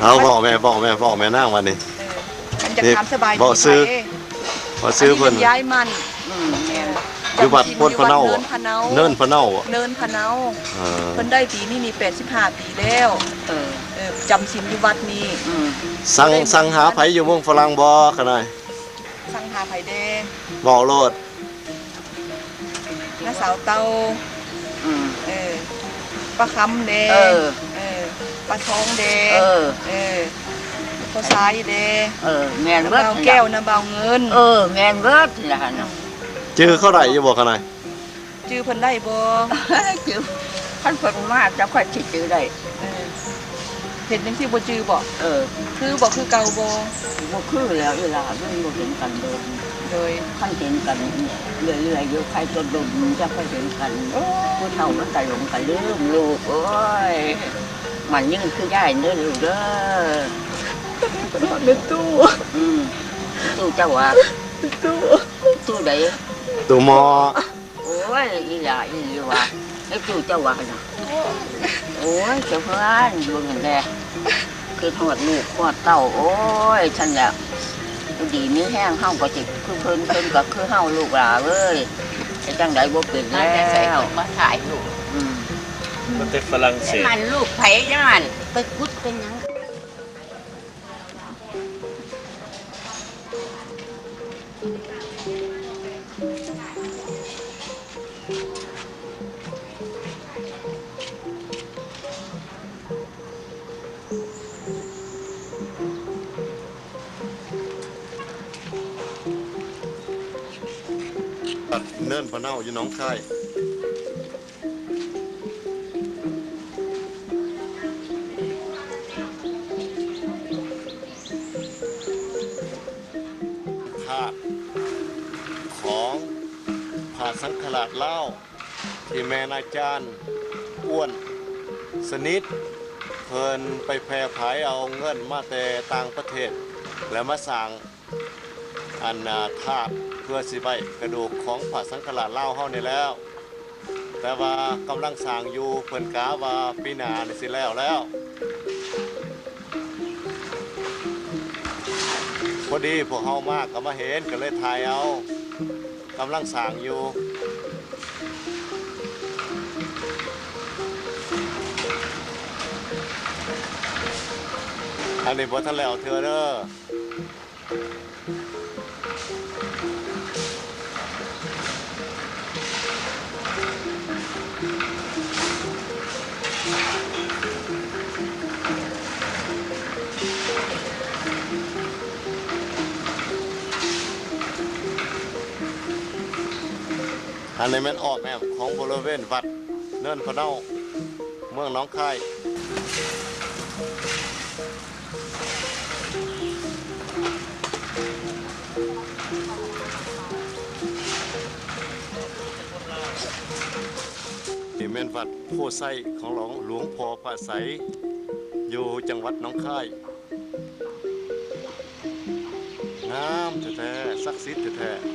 ເອົາ ເວົ້າແມ່ ເວົ້າແມ່ ເວົ້າແມ່ນາງວ່ານີ້ ເອີ ມັນຈະ ນີ້ ຖາມສະບາຍດີ ເວົ້າຊື່ ໃຜ ເວົ້າຊື່ເພິ່ນ ອັນນີ້ຍາຍໝັ້ນ ອືມ ແມ່ນ ຢູ່ວັດໂພນພະເນົາ ເນີນພະເນົາ ເນີນພະເນົາ ເນີນພະເນົາ ເອີ ເພິ່ນໄດ້ປີນີ້ນີ້ແປດສິບຫ້າປີແລ້ວ ເອີ ເອີ ຈຳສິນຢູ່ວັດນີ້ ອືມ ສັ່ງ ສັ່ງຫາໃຜຢູ່ເມືອງຝຣັ່ງບໍ່ ຂະນ້ອຍ? ສັ່ງຫາໃຜແດ່? ເວົ້າໂລດ. ນ້າສາວເຕົ່າ ອືມ ເອີ ປ້າຄຳແດ່ ເອີ ເອີ ປ້າທອງແດ່ ເອີ ເອີ ພໍ່ຊາຍແດ່ ເອີ ແມ່ນເບິດ ນ້າບ່າວແກ້ວ ນ້າບ່າວເງິນ ເອີ ແມ່ນເບິດຫັ້ນລະຫັ້ນນະ ອືມ ຈື່ເຂົາໄດ້ຢູ່ບໍ່ຂະນ້ອຍ? ຈື່ເພິ່ນໄດ້ບໍ່? ຈື່ ຄັນເພິ່ນມາ ຈັກຂ້ອຍຊິຈື່ໄດ້ ເອີ ເຫັນຈັ່ງຊີ້ບໍ່ຈື່ບໍ? ເອີ ຄືບໍ່ ຄືເກົ່າບໍ່? ບໍ່ຄືແລ້ວອີ່ຫຼ້າ ມັນບໍ່ເຫັນກັນດົນ ໂດຍ ຄັນເຫັນກັນເລື້ອຍໆຢູ່ ໃຜຕົວດົນຈັກຄ່ອຍເຫັນກັນ ໂອ້ຍ ຜູ້ເຖົ້າມັນກະຫຼົງກະລືມລູກເອີຍ ໝັ້ນຍືນຄືຍາຍເດີລູກເດີ ແມ່ຕູ້ ອືມ ຕູ້ເຈົ້າວ່າ ຕູ້ ຕູ້ໃດ? ຕູ້ໝໍ້. ໂອ້ຍ ອີ່ຫຼ້າອີ່ຫຼີວ່າ ເຮັດຢູ່ເຈົ້າວ່ານະ ໂອ້ຍ ເຈົ້າເຮືອນ ເບິ່ງຫັ້ນແດ່ ຄິດຮອດລູກຮອດເຕົ້າ ໂອ້ຍ ຊັ້ນແຫຼະ ຢູ່ດີມີແຮງ ເຮົາກໍຊິຄືເພິ່ນ ເພິ່ນກໍຄືເຮົາ ລູກຫຼ້າເອີຍ ເຮັດຈັ່ງໃດບໍ່ເປັນແລ້ວ ມາແຕ່ໃສ ເພິ່ນມາຖ່າຍຮູບ ອືມ ມາແຕ່ຝຣັ່ງເສດ ມັນລູກໃຜຈັ່ງນັ້ນ ໄປຂຸດໄປຫຍັງ. ວັດເນີນພະເນົາ ຢູ່ໜອງຄາຍ. ທາດຂອງພະສັງຄະລາດລາວ ທີ່ແມ່ນອາຈານອ້ວນສະໜິດ ເພິ່ນໄປແຜ່ຜາຍເອົາເງິນມາແຕ່ຕ່າງປະເທດ ແລ້ວມາສ້າງ ອັນ ອາ ທາດເພື່ອຊິໄວ້ກະດູກຂອງພະສັງຄະລາດລາວເຮົານີ້ແລ້ວ ແຕ່ວ່າກຳລັງສ້າງຢູ່ ເພິ່ນກະວ່າປີໜ້ານີ້ຊິແລ້ວແລ້ວ ພໍດີພວກເຮົາມາກະມາເຫັນ ກະເລີຍຖ່າຍເອົາ ກຳລັງສ້າງຢູ່ ອັນນີ້ບໍ່ທັນແລ້ວເທື່ອເດີ. ອັນນີ້ແມ່ນອ້ອມແອ້ມຂອງບໍລິເວນວັດເນີນພະເນົາ ເມືອງໜອງຄາຍ. ນີ້ແມ່ນວັດໂພໄຊຂອງຫຼວງ ຫຼວງພໍ່ພະໄຊ ຢູ່ຈັງຫວັດໜອງຄາຍ. ງາມແທ້ໆ ສັກສິດແທ້ໆ.